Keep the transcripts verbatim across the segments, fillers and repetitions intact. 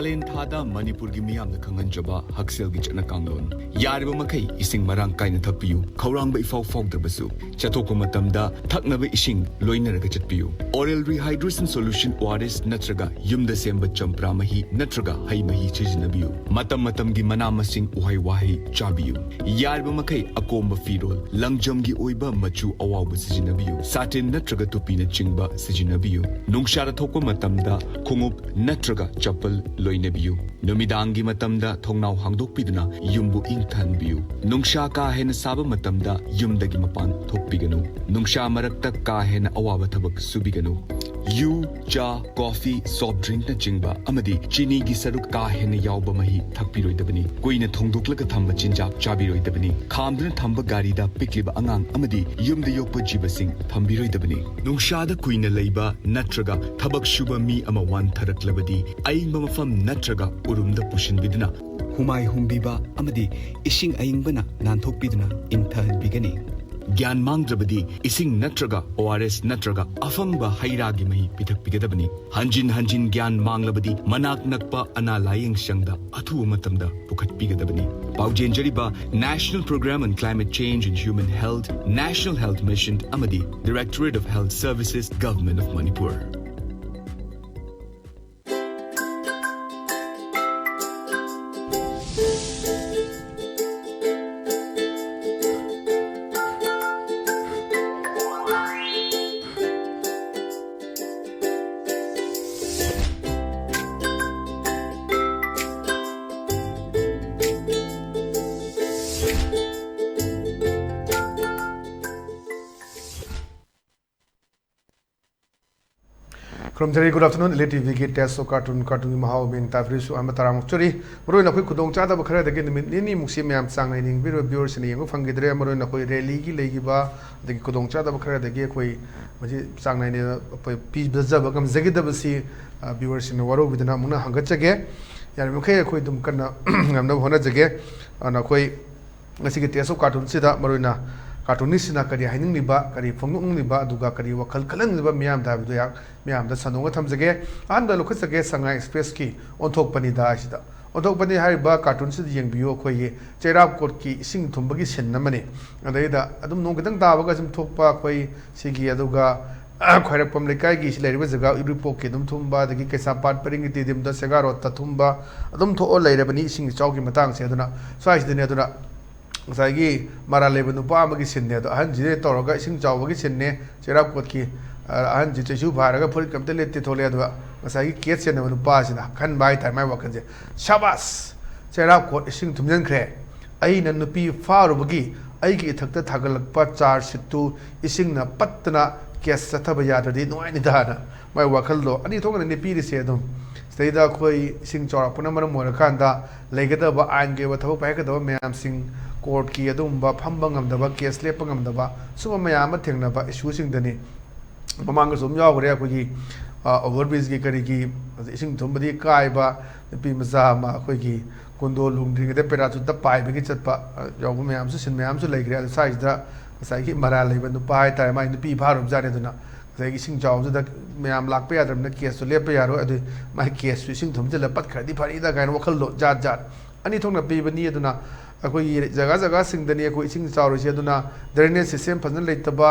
ꯀꯥꯂꯦꯟ ꯊꯥꯗ ꯃꯅꯤꯄꯨꯔꯒꯤ ꯃꯤꯌꯥꯝꯅ ꯈꯪꯍꯟꯖꯕ ꯍꯛꯁꯦꯜꯒꯤ ꯆꯠꯅ ꯀꯥꯡꯂꯣꯟ꯫ ꯌꯥꯔꯤꯕ ꯃꯈꯩ ꯏꯁꯤꯡ ꯃꯔꯥꯡ ꯀꯥꯏꯅ ꯊꯛꯄꯤꯌꯨ꯫ ꯈꯧꯔꯥꯡꯕ ꯏꯐꯥꯎ ꯐꯥꯎꯗ꯭ꯔꯕꯁꯨ, ꯆꯠꯊꯣꯛꯄ ꯃꯇꯝꯗ ꯊꯛꯅꯕ ꯏꯁꯤꯡ ꯂꯣꯏꯅꯔꯒ ꯆꯠꯄꯤꯌꯨ꯫ Oral Rehydration Solution, O R S, ꯅꯠꯇ꯭ꯔꯒ ꯌꯨꯝꯗ ꯁꯦꯝꯕ ꯆꯝꯄ꯭ꯔꯥ ꯃꯍꯤ ꯅꯠꯇ꯭ꯔꯒ ꯍꯩ ꯃꯍꯤ ꯁꯤꯖꯤꯟꯅꯕꯤꯌꯨ꯫ ꯃꯇꯝ ꯃꯇꯝꯒꯤ ꯃꯅꯥ ꯃꯁꯤꯡ, ꯎꯍꯩ ꯋꯥꯍꯩ ꯆꯥꯕꯤꯌꯨ꯫ ꯌꯥꯔꯤꯕ ꯃꯈꯩ ꯑꯀꯣꯝꯕ ꯐꯤꯔꯣꯜ, ꯂꯪꯖꯝꯒꯤ ꯑꯣꯏꯕ ꯃꯆꯨ ꯑꯋꯥꯎꯕ ꯁꯤꯖꯤꯟꯅꯕꯤꯌꯨ꯫ ꯁꯥꯇꯤꯟ ꯅꯠꯇ꯭ꯔꯒ ꯇꯨꯄꯤꯅꯆꯤꯡꯕ ꯁꯤꯖꯤꯟꯅꯕꯤꯌꯨ꯫ ꯅꯨꯡꯁꯥꯗ ꯊꯣꯛꯄ ꯃꯇꯝꯗ ꯈꯣꯡꯎꯞ ꯅꯠꯇ꯭ꯔꯒ ꯆꯄꯜ ꯂꯣꯏꯅꯕꯤꯌꯨ꯫ ꯅꯨꯃꯤꯗꯥꯡꯒꯤ ꯃꯇꯝꯗ ꯊꯣꯡꯅꯥꯎ ꯍꯥꯡꯗꯣꯛꯄꯤꯗꯨꯅ ꯌꯨꯝꯕꯨ ꯏꯪꯊꯍꯟꯕꯤꯌꯨ꯫ ꯅꯨꯡꯁꯥ ꯀꯥ ꯍꯦꯟꯅ ꯁꯥꯕ ꯃꯇꯝꯗ ꯌꯨꯝꯗꯒꯤ ꯃꯄꯥꯟ ꯊꯣꯛꯄꯤꯒꯅꯨ꯫ ꯅꯨꯡꯁꯥ ꯃꯔꯛꯇ ꯀꯥ ꯍꯦꯟꯅ ꯑꯋꯥꯕ ꯊꯕꯛ ꯁꯨꯕꯤꯒꯅꯨ꯫ ꯌꯨ, ꯆꯥ, ꯀꯣꯐꯤ, soft drinkꯅꯆꯤꯡꯕ ꯑꯃꯗꯤ ꯆꯤꯅꯤꯒꯤ ꯁꯔꯨꯛ ꯀꯥ ꯍꯦꯟꯅ ꯌꯥꯎꯕ ꯃꯍꯤ ꯊꯛꯄꯤꯔꯣꯏꯗꯕꯅꯤ꯫ ꯀꯨꯏꯅ ꯊꯣꯡꯗꯣꯛꯂꯒ ꯊꯝꯕ ꯆꯤꯟꯖꯥꯛ ꯆꯥꯕꯤꯔꯣꯏꯗꯕꯅꯤ꯫ ꯈꯥꯝꯗꯨꯅ ꯊꯝꯕ ꯒꯥꯔꯤꯗ ꯄꯤꯛꯂꯤꯕ ꯑꯉꯥꯡ ꯑꯃꯗꯤ ꯌꯨꯝꯗ ꯌꯣꯛꯄ ꯖꯤꯕꯁꯤꯡ ꯊꯝꯕꯤꯔꯣꯏꯗꯕꯅꯤ꯫ ꯅꯨꯡꯁꯥꯗ ꯀꯨꯏꯅ ꯂꯩꯕ ꯅꯠꯇ꯭ꯔꯒ ꯊꯕꯛ ꯁꯨꯕ ꯃꯤ ꯑꯃ ꯋꯥꯟꯊꯔꯛꯂꯕꯗꯤ, ꯑꯏꯪꯕ ꯃꯐꯝ ꯅꯠꯇ꯭ꯔꯒ ꯎꯔꯨꯝꯗ ꯄꯨꯁꯤꯟꯕꯤꯗꯨꯅ ꯍꯨꯃꯥꯏ ꯍꯨꯝꯕꯤꯕ ꯑꯃꯗꯤ ꯏꯁꯤꯡ ꯑꯏꯪꯕꯅ ꯅꯥꯟꯊꯣꯛꯄꯤꯗꯨꯅ ꯏꯪꯊꯍꯟꯕꯤꯒꯅꯤ꯫ ꯒ꯭ꯌꯥꯟ ꯃꯥꯡꯗ꯭ꯔꯕꯗꯤ ꯏꯁꯤꯡ ꯅꯠꯇ꯭ꯔꯒ O R S ꯅꯠꯇ꯭ꯔꯒ ꯑꯐꯪꯕ ꯍꯩ ꯔꯥꯒꯤ ꯃꯍꯤ ꯄꯤꯊꯛꯄꯤꯒꯗꯕꯅꯤ꯫ ꯍꯟꯖꯤꯟ ꯍꯟꯖꯤꯟ ꯒ꯭ꯌꯥꯟ ꯃꯥꯡꯂꯕꯗꯤ ꯃꯅꯥꯛ ꯅꯛꯄ ꯑꯅꯥ ꯂꯥꯌꯦꯡ ꯁꯪꯗ ꯑꯊꯨꯕ ꯃꯇꯝꯗ ꯄꯨꯈꯠꯄꯤꯒꯗꯕꯅꯤ꯫ ꯄꯥꯎꯖꯦꯟꯖꯔꯤꯕ National Program on Climate Change and Human Health, National Health Mission ꯑꯃꯗꯤ Directorate of Health Services, Government of Manipur꯫ ꯈꯨꯔꯨꯝꯖꯔꯤ꯫ Good afternoon, Elite TVꯒꯤ Taste of Cartoon, Cartoonꯒꯤ ꯃꯍꯥꯎ ꯃꯤꯡ ꯇꯥꯕꯤꯔꯤꯁꯨ ꯑꯍꯥꯟꯕ ꯇꯔꯥꯃꯨꯛ ꯆꯨꯔꯤ꯫ ꯃꯔꯨꯑꯣꯏꯅ ꯑꯩꯈꯣꯏ ꯈꯨꯗꯣꯡꯆꯥꯗꯕ ꯈꯔꯗꯒꯤ ꯅꯨꯃꯤꯠ ꯅꯤꯅꯤꯃꯨꯛꯁꯤ ꯃꯌꯥꯝ ꯆꯥꯡ ꯅꯥꯏꯅ ꯌꯦꯡꯕꯤꯔꯤꯕ viewerꯁꯤꯡꯅ ꯌꯦꯡꯕ ꯐꯪꯈꯤꯗ꯭ꯔꯦ꯫ ꯃꯔꯨꯑꯣꯏꯅ ꯑꯩꯈꯣꯏ rallyꯒꯤ ꯂꯩꯈꯤꯕ ꯑꯗꯒꯤ ꯈꯨꯗꯣꯡꯆꯥꯗꯕ ꯈꯔꯗꯒꯤ ꯑꯩꯈꯣꯏ ꯃꯁꯤ ꯆꯥꯡ ꯅꯥꯏꯅ ꯑꯩꯈꯣꯏ ꯄꯤꯖꯕ ꯉꯝꯖꯈꯤꯗꯕꯁꯤ, ꯑ, viewerꯁꯤꯡꯅ ꯋꯥꯔꯧꯕꯤꯗꯅ ꯑꯃꯨꯛꯅ ꯍꯪꯒꯠꯆꯒꯦ꯫ ꯌꯥꯔꯤꯕꯃꯈꯩ ꯑꯩꯈꯣꯏ ꯑꯗꯨꯝ ꯀꯟꯅ ꯉꯝꯅꯕ ꯍꯣꯠꯅꯖꯒꯦ꯫ ꯑꯗꯨꯅ ꯑꯩꯈꯣꯏ ꯉꯁꯤꯒꯤ Taste of Cartoonꯁꯤꯗ ꯃꯔꯨꯑꯣꯏꯅ ꯀꯥꯔꯇꯨꯅꯤꯁꯁꯤꯅ ꯀꯔꯤ ꯍꯥꯏꯅꯤꯡꯂꯤꯕ, ꯀꯔꯤ ꯐꯣꯡꯗꯣꯛꯅꯤꯡꯂꯤꯕ, ꯑꯗꯨꯒ ꯀꯔꯤ ꯋꯥꯈꯜ ꯈꯜꯍꯟꯅꯤꯡꯂꯤꯕ ꯃꯤꯌꯥꯝꯗ ꯍꯥꯏꯕꯗꯨ ꯑꯩꯍꯥꯛ ꯃꯤꯌꯥꯝꯗ ꯁꯟꯗꯣꯛꯅ ꯊꯝꯖꯒꯦ꯫ ꯑꯍꯥꯟꯕꯗ ꯂꯧꯈꯠꯆꯒꯦ ꯁꯉꯥꯏ ꯑꯦꯛꯁꯄ꯭ꯔꯦꯁꯀꯤ ꯑꯣꯟꯊꯣꯛꯄꯅꯤꯗ ꯍꯥꯏꯁꯤꯗ꯫ ꯑꯣꯟꯊꯣꯛꯄꯅꯤ ꯍꯥꯏꯔꯤꯕ ꯀꯥꯔꯇꯨꯟꯁꯤꯗ ꯌꯦꯡꯕꯤꯌꯨ, ꯑꯩꯈꯣꯏꯒꯤ ꯆꯩꯔꯥꯎ ꯀꯣꯠꯀꯤ ꯏꯁꯤꯡ ꯊꯨꯝꯕꯒꯤ ꯁꯤꯟ ꯑꯃꯅꯤ꯫ ꯑꯗꯩꯗ ꯑꯗꯨꯝ ꯅꯣꯡ ꯈꯤꯇꯪ ꯇꯥꯕꯒ ꯁꯨꯝ ꯊꯣꯛꯄ ꯑꯩꯈꯣꯏ ꯁꯤꯒꯤ, ꯑꯗꯨꯒ ꯈ꯭ꯋꯥꯏꯔꯥꯛꯄꯝ ꯂꯩꯀꯥꯏꯒꯤ ꯁꯤ ꯂꯩꯔꯤꯕ ꯖꯒꯥ ꯎꯔꯤꯄꯣꯛꯀꯤ ꯑꯗꯨꯝ ꯊꯨꯝꯕ, ꯑꯗꯒꯤ ꯀꯩꯁꯥꯝꯄꯥꯠ ꯄꯔꯤꯡꯒꯤ ꯇꯦꯗꯤꯝꯗ ꯁꯦꯒꯥꯔꯣꯠꯇ ꯊꯨꯝꯕ ꯑꯗꯨꯝ ꯊꯣꯛꯑ ꯂꯩꯔꯕꯅꯤ ꯏꯁꯤꯡ ꯏꯆꯥꯎꯒꯤ ꯃꯇꯥꯡꯁꯦ꯫ ꯑꯗꯨꯅ ꯁ꯭ꯋꯥꯏꯁꯤꯗꯅꯦ, ꯑꯗꯨꯅ ꯉꯁꯥꯏꯒꯤ ꯃꯔꯥꯜ ꯂꯩꯕ ꯅꯨꯄꯥ ꯑꯃꯒꯤ ꯁꯤꯟꯅꯦ ꯑꯗꯣ, ꯑꯍꯟꯁꯤꯗ ꯇꯧꯔꯒ ꯏꯁꯤꯡ ꯆꯥꯎꯕꯒꯤ ꯁꯤꯟꯅꯦ, ꯆꯩꯔꯥꯎ ꯀꯣꯠꯀꯤ꯫ ꯑ, ꯑꯍꯟꯁꯤ ꯆꯩꯁꯨ ꯐꯥꯔꯒ ꯐꯨꯔꯤꯠ ꯀꯝꯇ ꯂꯤꯠꯇꯦ ꯊꯣꯛꯂꯛꯑꯦ꯫ ꯑꯗꯨꯒ ꯉꯁꯥꯏꯒꯤ ꯀꯦꯁ ꯆꯦꯟꯅꯕ ꯅꯨꯄꯥꯁꯤꯅ ꯈꯟꯕ ꯍꯥꯏꯇꯥꯔꯦ ꯃꯥꯏ ꯋꯥꯈꯜꯁꯦ, "ꯁꯥꯕꯥꯁ! ꯆꯩꯔꯥꯎ ꯀꯣꯠ ꯏꯁꯤꯡ ꯊꯨꯝꯖꯤꯟꯈ꯭ꯔꯦ꯫ ꯑꯩꯅ ꯅꯨꯄꯤ ꯐꯥꯔꯨꯕꯒꯤ ꯑꯩꯒꯤ ꯏꯊꯛꯇ ꯊꯥꯒꯠꯂꯛꯄ ꯆꯥꯔꯖ ꯁꯤꯠꯇꯨ ꯏꯁꯤꯡꯅ ꯄꯠꯇꯅ ꯀꯦꯁ ꯆꯠꯊꯕ ꯌꯥꯗ꯭ꯔꯗꯤ ꯅꯨꯡꯉꯥꯏꯅꯤꯗ"ꯍꯥꯏꯅ ꯃꯥꯏ ꯋꯥꯈꯜꯗꯣ ꯑꯅꯤ ꯊꯣꯛꯅꯅꯦ ꯄꯤꯔꯤꯁꯦ꯫ ꯑꯗꯨꯝ ꯁꯤꯗꯩꯗ ꯑꯩꯈꯣꯏ ꯏꯁꯤꯡ ꯆꯥꯎꯔꯛꯄꯅ ꯃꯔꯝ ꯑꯣꯏꯔꯀꯥꯟꯗ ꯂꯩꯒꯗꯕ ꯑꯥꯏꯟꯒꯤ ꯑꯣꯏꯕ ꯊꯕꯛ ꯄꯥꯏꯈꯠꯀꯗꯕ ꯃꯌꯥꯝꯁꯤꯡ, ꯀꯣꯔꯠꯀꯤ ꯑꯗꯨꯒꯨꯝꯕ ꯐꯝꯕ ꯉꯝꯗꯕ, ꯀꯦꯁ ꯂꯦꯞꯄ ꯉꯝꯗꯕ, ꯁꯨꯝꯕ ꯃꯌꯥꯝ ꯑꯃ ꯊꯦꯡꯅꯕ ꯏꯁꯨꯁꯤꯡꯗꯅꯤ꯫ ꯃꯃꯥꯡꯗꯁꯨ ꯑꯗꯨꯝ ꯌꯥꯎꯈ꯭ꯔꯦ ꯑꯩꯈꯣꯏꯒꯤ, ꯑ, ꯑꯣꯚꯔ ꯕ꯭ꯔꯤꯖꯀꯤ ꯀꯔꯤꯒꯤ ꯏꯁꯤꯡ ꯊꯨꯝꯕꯗꯒꯤ ꯀꯥꯏꯕ ꯅꯨꯄꯤ ꯃꯆꯥ ꯑꯃ ꯑꯩꯈꯣꯏꯒꯤ ꯀꯣꯟꯗꯣ ꯂꯨꯡꯗ꯭ꯔꯤꯉꯩꯗ ꯄꯦꯔꯥꯆꯨꯠꯇ ꯄꯥꯏꯕꯒꯤ ꯆꯠꯄ, ꯑ, ꯌꯥꯎꯕ ꯃꯌꯥꯝꯁꯨ, ꯁꯤꯟ ꯃꯌꯥꯝꯁꯨ ꯂꯩꯈ꯭ꯔꯦ꯫ ꯑꯗꯨ ꯁ꯭ꯋꯥꯏꯁꯤꯗ ꯉꯁꯥꯏꯒꯤ ꯃꯔꯥꯜ ꯂꯩꯕ ꯅꯨꯄꯥ ꯍꯥꯏꯇꯥꯔꯦ, ꯃꯥꯏ ꯅꯨꯄꯤ ꯐꯥꯔꯨꯕꯖꯥꯠꯅꯤ꯫ ꯑꯗꯨꯅ ꯉꯁꯥꯏꯒꯤ ꯏꯁꯤꯡ ꯆꯥꯎꯕꯗꯨꯗ ꯃꯌꯥꯝ ꯂꯥꯛꯄ ꯌꯥꯗ꯭ꯔꯕꯅꯤꯅ ꯀꯦꯁꯇꯨ ꯂꯦꯞꯄ ꯌꯥꯔꯣꯏ, ꯑꯗꯨ ꯃꯥꯏ ꯀꯦꯁꯁꯨ ꯏꯁꯤꯡ ꯊꯨꯝꯖꯤꯜꯂ ꯄꯠꯈ꯭ꯔꯗꯤ ꯐꯅꯤꯗ ꯀꯥꯏꯅ ꯋꯥꯈꯜꯗꯣ ꯖꯥꯠ ꯖꯥꯠ ꯑꯅꯤ ꯊꯣꯛꯅ ꯄꯤꯕꯅꯤ꯫ ꯑꯗꯨꯅ ꯑꯩꯈꯣꯏꯒꯤ ꯖꯒꯥ ꯖꯒꯥꯁꯤꯡꯗꯅꯤ ꯑꯩꯈꯣꯏ ꯏꯁꯤꯡ ꯆꯥꯎꯔꯤꯁꯦ꯫ ꯑꯗꯨꯅ ꯗ꯭ꯔꯦꯅꯦꯖ ꯁꯤꯁꯇꯦꯝ ꯐꯖꯅ ꯂꯩꯇꯕ,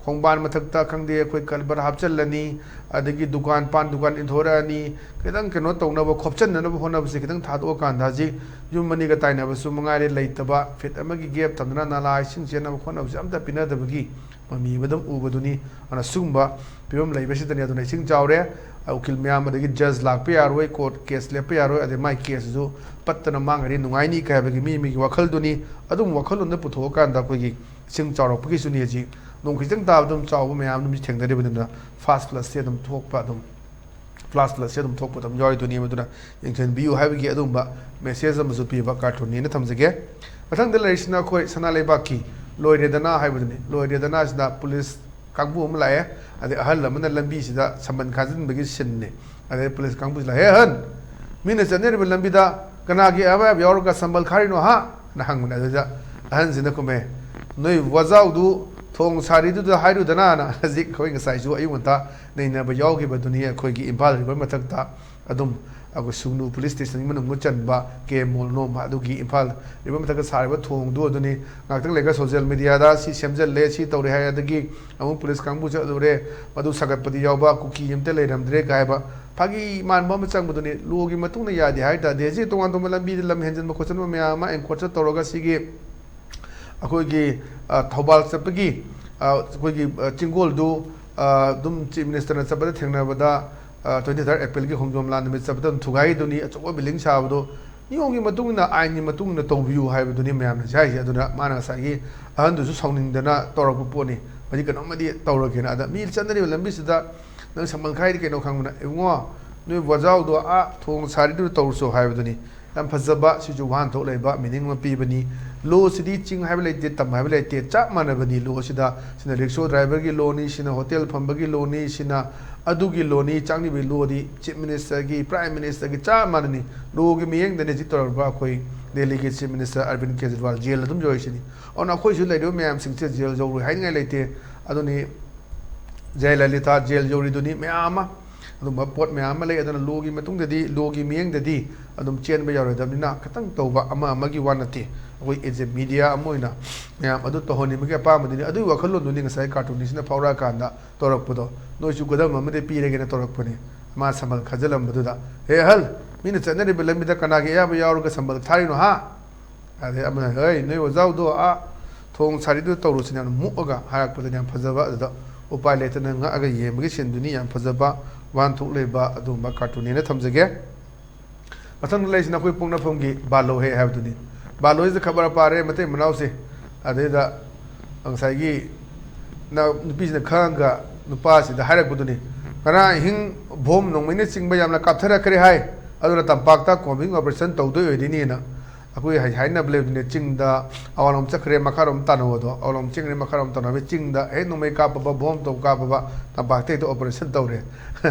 ꯈꯣꯡꯕꯥꯟ ꯃꯊꯛꯇ ꯈꯪꯗꯦ ꯑꯩꯈꯣꯏ ꯀꯜꯕꯔ ꯍꯥꯞꯆꯤꯜꯂꯅꯤ, ꯑꯗꯒꯤ ꯗꯨꯀꯥꯟ ꯄꯥꯟ ꯗꯨꯀꯥꯟ ꯏꯟꯊꯣꯔꯛꯑꯅꯤ, ꯈꯤꯇꯪ ꯀꯩꯅꯣ ꯇꯧꯅꯕ ꯈꯣꯞꯆꯟꯅꯅꯕ ꯍꯣꯠꯅꯕꯁꯦ ꯈꯤꯇꯪ ꯊꯥꯗꯣꯛꯑꯀꯥꯟꯗ ꯍꯧꯖꯤꯛ ꯌꯨꯝ ꯑꯅꯤꯒ ꯇꯥꯏꯅꯕꯁꯨ ꯃꯉꯥꯏꯔꯦ ꯂꯩꯇꯕ, ꯐꯤꯠ ꯑꯃꯒꯤ ꯒꯦꯞ ꯊꯝꯗꯅ ꯅꯥꯂꯥ ꯏꯁꯤꯡ ꯆꯦꯟꯅꯕ ꯈꯣꯠꯅꯕꯁꯦ ꯑꯝꯇ ꯄꯤꯅꯗꯕꯒꯤ ꯃꯃꯤ ꯑꯃ ꯑꯗꯨꯝ ꯎꯕꯗꯨꯅꯤ꯫ ꯑꯗꯨꯅ ꯁꯤꯒꯨꯝꯕ ꯐꯤꯕꯝ ꯂꯩꯕꯁꯤꯗꯅꯤ ꯑꯗꯨꯅ ꯏꯁꯤꯡ ꯆꯥꯎꯔꯦ, ꯎꯀꯤꯜ ꯃꯌꯥꯝ ꯑꯗꯒꯤ ꯖꯖ ꯂꯥꯛꯄ ꯌꯥꯔꯣꯏ, ꯀꯣꯔꯠ ꯀꯦꯁ ꯂꯦꯞꯄ ꯌꯥꯔꯣꯏ, ꯑꯗꯩ ꯃꯥꯏ ꯀꯦꯁꯁꯤꯁꯨ ꯄꯠꯇꯅ ꯃꯥꯡꯈ꯭ꯔꯗꯤ ꯅꯨꯡꯉꯥꯏꯅꯤ ꯀꯥꯏ ꯍꯥꯏꯕꯒꯤ ꯃꯤ ꯃꯤꯒꯤ ꯋꯥꯈꯜꯗꯨꯅꯤ꯫ ꯑꯗꯨꯝ ꯋꯥꯈꯜꯂꯣꯟꯗ ꯄꯨꯊꯣꯛꯑꯀꯥꯟꯗ ꯑꯩꯈꯣꯏꯒꯤ ꯏꯁꯤꯡ ꯆꯥꯎꯔꯛꯄꯒꯤꯁꯨꯅꯤ ꯍꯧꯖꯤꯛ ꯅꯣꯡ ꯈꯤꯇꯪ ꯇꯥꯕꯗ ꯑꯗꯨꯝ ꯆꯥꯎꯕ ꯃꯌꯥꯝ ꯑꯗꯨꯝ ꯊꯦꯡꯅꯔꯤꯕꯅꯤꯅ ꯐ꯭ꯂꯥꯁ ꯐ꯭ꯂꯁꯁꯦ ꯑꯗꯨꯝ ꯊꯣꯛꯄ ꯑꯗꯨꯝ ꯐ꯭ꯂꯥꯁ ꯐ꯭ꯂꯁꯁꯦ ꯑꯗꯨꯝ ꯊꯣꯛꯄ ꯑꯗꯨꯝ ꯌꯥꯎꯔꯤꯗꯨꯅꯤ꯫ ꯃꯗꯨꯅ ꯌꯦꯡꯁꯤꯟꯕꯤꯌꯨ ꯍꯥꯏꯕꯒꯤ ꯑꯗꯨꯒꯨꯝꯕ ꯃꯦꯁꯦꯖ ꯑꯃꯁꯨ ꯄꯤꯕ ꯀꯥꯔꯇꯨꯟꯅꯦꯅ ꯊꯝꯖꯒꯦ꯫ ꯃꯊꯪꯗ ꯂꯩꯔꯤꯁꯤꯅ ꯑꯩꯈꯣꯏ ꯁꯅꯥ ꯂꯩꯕꯥꯛꯀꯤ ꯂꯣꯏꯔꯦꯗꯅ ꯍꯥꯏꯕꯗꯨꯅꯤ꯫ ꯂꯣꯏꯔꯦꯗꯅ ꯁꯤꯗ ꯄꯨꯂꯤꯁ ꯀꯥꯡꯕꯨ ꯑꯃ ꯂꯥꯛꯑꯦ, ꯑꯗꯩ ꯑꯍꯜ ꯑꯃꯅ ꯂꯝꯕꯤꯁꯤꯗ ꯁꯝꯕꯜ ꯈꯥꯖꯤꯟꯕꯒꯤ ꯁꯤꯟꯅꯤ꯫ ꯑꯗꯩ ꯄꯨꯂꯤꯁ ꯀꯥꯡꯕꯨꯁꯤꯅ, "ꯍꯦ ꯑꯍꯟ, ꯃꯤꯅ ꯆꯠꯅꯔꯤꯕ ꯂꯝꯕꯤꯗ ꯀꯅꯥꯒꯤ ꯑꯌꯥꯕ ꯌꯥꯎꯔꯒ ꯁꯝꯕꯜ ꯈꯥꯔꯤꯅꯣ ꯍꯥ?" ꯅ ꯍꯪꯕꯅꯦ꯫ ꯑꯗꯨꯗ ꯑꯍꯟꯁꯤꯅ ꯈꯨꯝꯃꯦ, ꯅꯣꯏ ꯋꯥꯖꯥꯎꯗꯨ ꯊꯣꯡ ꯁꯥꯔꯤꯗꯨꯗ ꯍꯥꯏꯔꯨꯗꯅꯅ ꯍꯧꯖꯤꯛ ꯑꯩꯈꯣꯏ ꯉꯁꯥꯏꯁꯨ ꯑꯌꯨꯛ ꯉꯟꯇꯥ ꯅꯩꯅꯕ ꯌꯥꯎꯈꯤꯕꯗꯨꯅꯤ꯫ ꯑꯩꯈꯣꯏꯒꯤ ꯏꯝꯐꯥꯜ ꯔꯤꯚꯔ ꯃꯊꯛꯇ ꯑꯗꯨꯝ ꯑꯩꯈꯣꯏ ꯁꯨꯒꯅꯨ ꯄꯨꯂꯤꯁ ꯁ꯭ꯇꯦꯁꯟꯒꯤ ꯃꯅꯨꯡꯗ ꯆꯟꯕ ꯀꯦ ꯃꯣꯜꯅꯣꯝ ꯑꯗꯨꯒꯤ ꯏꯝꯐꯥꯜ ꯔꯤꯚꯔ ꯃꯊꯛꯇ ꯁꯥꯔꯤꯕ ꯊꯣꯡꯗꯨ ꯑꯗꯨꯅꯤ꯫ ꯉꯥꯏꯍꯥꯛꯇꯪ ꯂꯩꯔꯒ ꯁꯣꯁꯤꯌꯦꯜ ꯃꯦꯗꯤꯌꯥꯗ ꯁꯤ ꯁꯦꯝꯖꯤꯜꯂꯦ, ꯁꯤ ꯇꯧꯔꯦ ꯍꯥꯏ, ꯑꯗꯒꯤ ꯑꯃꯨꯛ ꯄꯨꯂꯤꯁ ꯀꯥꯡꯕꯨ ꯆꯠꯂꯨꯔꯦ, ꯃꯗꯨ ꯁꯥꯒꯠꯄꯗꯤ ꯌꯥꯎꯕ, ꯀꯨꯀꯤ ꯑꯝꯇ ꯂꯩꯔꯝꯗ꯭ꯔꯦ ꯀꯥꯏꯕ ꯐꯥꯒꯤ ꯃꯥꯟꯕ ꯑꯃ ꯆꯪꯕꯗꯨꯅꯤ꯫ ꯂꯣꯒꯤ ꯃꯇꯨꯡꯗ ꯌꯥꯗꯦ ꯍꯥꯏ ꯇꯥꯔꯗꯤ ꯍꯧꯖꯤꯛ ꯇꯣꯉꯥꯟ ꯇꯣꯉꯥꯟꯕ ꯂꯝꯕꯤꯗ ꯂꯝ ꯍꯦꯟꯖꯤꯟꯕ ꯈꯣꯠꯆꯤꯟꯕ ꯃꯌꯥꯝ ꯑꯃ ꯑꯦꯟꯀꯣꯆꯔ ꯇꯧꯔꯒ ꯁꯤꯒꯤ ꯑꯩꯈꯣꯏꯒꯤ, ꯑ, ꯊꯧꯕꯥꯜ ꯆꯠꯄꯒꯤ, ꯑ, ꯑꯩꯈꯣꯏꯒꯤ, ꯑ, ꯆꯤꯡꯒꯣꯜꯗꯨ, ꯑ, ꯑꯗꯨꯝ ꯆꯤꯐ ꯃꯤꯅꯤꯁꯇꯔꯅ ꯆꯠꯄꯗ ꯊꯦꯡꯅꯕꯗ, ꯑ, twenty third Aprilꯒꯤ ꯈꯣꯡꯖꯣꯝ ꯂꯥꯟ ꯅꯨꯃꯤꯠ ꯆꯠꯄꯗ ꯑꯗꯨꯝ ꯊꯨꯒꯥꯏꯗꯨꯅꯤ, ꯑꯆꯧꯕ ꯕꯤꯜꯗꯤꯡ ꯁꯥꯕꯗꯣ ꯅꯤꯌꯣꯝꯒꯤ ꯃꯇꯨꯡ ꯏꯟꯅ, ꯑꯥꯏꯟꯒꯤ ꯃꯇꯨꯡ ꯏꯟꯅ ꯇꯧꯕꯤꯌꯨ ꯍꯥꯏꯕꯗꯨꯅꯤ ꯃꯌꯥꯝꯅ ꯍꯥꯏꯁꯦ꯫ ꯑꯗꯨꯅ ꯃꯥꯅ ꯉꯁꯥꯏꯒꯤ ꯑꯍꯟꯗꯨꯁꯨ ꯁꯥꯎꯅꯤꯡꯗꯅ ꯇꯧꯔꯛꯄ ꯄꯣꯠꯅꯤ, ꯃꯁꯤ ꯀꯩꯅꯣꯝꯃꯗꯤ ꯇꯧꯔꯒꯦꯅ꯫ ꯑꯗ ꯃꯤ ꯆꯠꯅꯔꯤꯕ ꯂꯝꯕꯤꯁꯤꯗ ꯅꯪ ꯁꯝꯕꯜ ꯈꯥꯏꯗꯤ ꯀꯩꯅꯣ ꯈꯪꯕꯅ, ꯏꯕꯨꯡꯉꯣ, ꯅꯣꯏ ꯋꯥꯖꯥꯎꯗꯣ ꯑꯥ ꯊꯣꯡ ꯁꯥꯔꯤꯗꯨꯗ ꯇꯧꯔꯨꯆꯣ ꯍꯥꯏꯕꯗꯨꯅꯤ꯫ ꯌꯥꯝ ꯐꯖꯕ, ꯁꯤꯁꯨ ꯋꯥꯍꯟꯊꯣꯛ ꯂꯩꯕ ꯃꯤꯅꯤꯡ ꯑꯃ ꯄꯤꯕꯅꯤ꯫ ꯂꯣꯁꯤꯗꯤ ꯆꯤꯡ ꯍꯥꯏꯕ ꯂꯩꯇꯦ, ꯇꯝ ꯍꯥꯏꯕ ꯂꯩꯇꯦ, ꯆꯞ ꯃꯥꯟꯅꯕꯅꯤ꯫ ꯂꯣꯁꯤꯗ ꯁꯤꯅ ꯔꯤꯛꯁꯣ ꯗ꯭ꯔꯥꯏꯚꯔꯒꯤ ꯂꯣꯅꯤ, ꯁꯤꯅ ꯍꯣꯇꯦꯜ ꯐꯝꯕꯒꯤ ꯂꯣꯅꯤ, ꯁꯤꯅ ꯑꯗꯨꯒꯤ ꯂꯣꯅꯤ, ꯆꯥꯛꯅꯤꯕꯒꯤ ꯂꯣꯅꯤ, ꯆꯤꯐ ꯃꯤꯅꯤꯁꯇꯔꯒꯤ, ꯄ꯭ꯔꯥꯏꯝ ꯃꯤꯅꯤꯁꯇꯔꯒꯤ ꯆꯞ ꯃꯥꯟꯅꯅꯤ꯫ ꯂꯣꯒꯤ ꯃꯤꯠꯌꯦꯡꯗꯅꯤ ꯍꯧꯖꯤꯛ ꯇꯧꯔꯤꯕ ꯑꯩꯈꯣꯏ ꯗꯦꯜꯂꯤꯒꯤ ꯆꯤꯐ ꯃꯤꯅꯤꯁꯇꯔ ꯑꯔꯕꯤꯟ ꯀꯦꯖꯔꯤꯋꯥꯜ ꯖꯦꯜ ꯑꯗꯨꯝ ꯌꯧꯔꯤꯁꯤꯅꯤ꯫ ꯑꯗꯨꯅ ꯑꯩꯈꯣꯏꯁꯨ ꯂꯩꯔꯤꯕ ꯃꯌꯥꯝꯁꯤꯡꯁꯦ ꯖꯦꯜ ꯌꯧꯔꯣꯏ ꯍꯥꯏꯅꯤꯡꯉꯥꯏ ꯂꯩꯇꯦ꯫ ꯑꯗꯨꯅꯤ ꯖꯌꯂꯂꯤꯇꯥ ꯖꯦꯜ ꯌꯧꯔꯤꯗꯨꯅꯤ ꯃꯌꯥꯝ ꯑꯃ꯫ ꯑꯗꯨꯝꯕ ꯄꯣꯠ ꯃꯌꯥꯝ ꯑꯃ ꯂꯩ꯫ ꯑꯗꯨꯅ ꯂꯣꯒꯤ ꯃꯇꯨꯡꯗꯗꯤ, ꯂꯣꯒꯤ ꯃꯤꯠꯌꯦꯡꯗꯗꯤ ꯑꯗꯨꯝ ꯆꯦꯟꯕ ꯌꯥꯔꯣꯏꯗꯕꯅꯤꯅ ꯈꯤꯇꯪ ꯇꯧꯕ ꯑꯃ ꯑꯃꯒꯤ ꯋꯥ ꯅꯠꯇꯦ꯫ ꯑꯩꯈꯣꯏ as a media ꯑꯃ ꯑꯣꯏꯅ ꯃꯌꯥꯝ ꯑꯗꯨ ꯇꯧꯍꯟꯅꯤꯡꯕꯒꯤ ꯑꯄꯥꯝꯕꯗꯨꯅꯤ꯫ ꯑꯗꯨꯒꯤ ꯋꯥꯈꯜꯂꯣꯟꯗꯨꯅꯤ ꯉꯁꯥꯏ ꯀꯥꯔꯇꯨꯅꯤꯁꯤꯅ ꯐꯥꯎꯔꯛꯑꯀꯥꯟꯗ ꯇꯧꯔꯛꯄꯗꯣ, ꯅꯣꯏꯁꯨ ꯈꯨꯗꯝ ꯑꯃꯗꯤ ꯄꯤꯔꯒꯦꯅ ꯇꯧꯔꯛꯄꯅꯤ꯫ ꯃꯥ ꯁꯝꯕꯜ ꯈꯥꯖꯤꯜꯂꯝꯕꯗꯨꯗ, "ꯍꯦ ꯑꯍꯜ, ꯃꯤꯅ ꯆꯠꯅꯔꯤꯕ ꯂꯝꯕꯤꯗ ꯀꯅꯥꯒꯤ ꯑꯌꯥꯕ ꯌꯥꯎꯔꯒ ꯁꯝꯕꯜ ꯊꯥꯔꯤꯅꯣ, ꯍꯥ?" ꯑꯗꯩ ꯑꯃꯅ, "ꯍꯩ, ꯅꯣꯏ ꯑꯣꯖꯥꯎꯗꯣ ꯑꯥ ꯊꯣꯡ ꯁꯥꯔꯤꯗꯨꯗ ꯇꯧꯔꯨꯁꯤꯅ" ꯌꯥꯝ ꯃꯨꯛꯑꯒ ꯍꯥꯏꯔꯛꯄꯗꯅꯤ ꯌꯥꯝ ꯐꯖꯕ꯫ ꯑꯗꯨꯗ ꯎꯄꯥꯏ ꯂꯩꯇꯅ ꯉꯛꯑꯒ ꯌꯦꯡꯕꯒꯤ ꯁꯤꯟꯗꯨꯅꯤ꯫ ꯌꯥꯝ ꯐꯖꯕ ꯋꯥꯍꯟꯊꯣꯛ ꯂꯩꯕ ꯑꯗꯨꯒꯨꯝꯕ ꯀꯥꯔꯇꯨꯟꯅꯦꯅ ꯊꯝꯖꯒꯦ꯫ ꯃꯊꯪꯗ ꯂꯩꯔꯤꯁꯤꯅ ꯑꯩꯈꯣꯏ ꯄꯣꯛꯅꯐꯝꯒꯤ ꯕꯥꯂꯣ ꯍꯦ ꯍꯥꯏꯕꯗꯨꯅꯤ꯫ ꯕꯥꯂꯣ ꯍꯦꯁꯤꯗ ꯈꯕꯔ ꯄꯥꯔꯦ, ꯃꯇꯩ ꯃꯅꯥꯎꯁꯦ꯫ ꯑꯗꯩꯗ ꯉꯁꯥꯏꯒꯤ ꯅ-, ꯅꯨꯄꯤꯁꯤꯅ ꯈꯪꯉꯒ ꯅꯨꯄꯥꯁꯤꯗ ꯍꯥꯏꯔꯛꯄꯗꯨꯅꯤ, "ꯉꯔꯥꯡ ꯑꯍꯤꯡ ꯕꯣꯝ ꯅꯣꯡꯃꯩꯅ ꯆꯤꯡꯕ ꯌꯥꯝꯅ ꯀꯥꯞꯊꯔꯛꯈ꯭ꯔꯦ ꯍꯥꯏ, ꯑꯗꯨꯅ ꯇꯝꯄꯥꯛꯇ ꯀꯣꯝꯕꯤꯡ ꯑꯣꯄꯔꯦꯁꯟ ꯇꯧꯗꯣꯏ ꯑꯣꯏꯗꯣꯏꯅꯤꯅ"꯫ ꯑꯩꯈꯣꯏ ꯍꯥꯏ-, ꯍꯥꯏꯅꯕ ꯂꯩꯕꯗꯨꯅꯦ, ꯆꯤꯡꯗ ꯑꯋꯥꯡꯂꯣꯝ ꯆꯠꯈ꯭ꯔꯦ, ꯃꯈꯥꯔꯣꯝ ꯇꯥꯅꯧ ꯑꯗꯣ, ꯑꯋꯥꯡꯂꯣꯝ ꯆꯤꯡꯈ꯭ꯔꯦ, ꯃꯈꯥꯔꯣꯝ ꯇꯥꯅꯧ ꯍꯥꯏꯕ꯫ ꯆꯤꯡꯗ ꯍꯦꯛ ꯅꯣꯡꯃꯩ ꯀꯥꯞꯄꯕ, ꯕꯣꯝ ꯇꯧ ꯀꯥꯞꯄꯕ, ꯇꯝꯄꯥꯛꯇ ꯍꯦꯛꯇ ꯑꯣꯄꯔꯦꯁꯟ ꯇꯧꯔꯦ꯫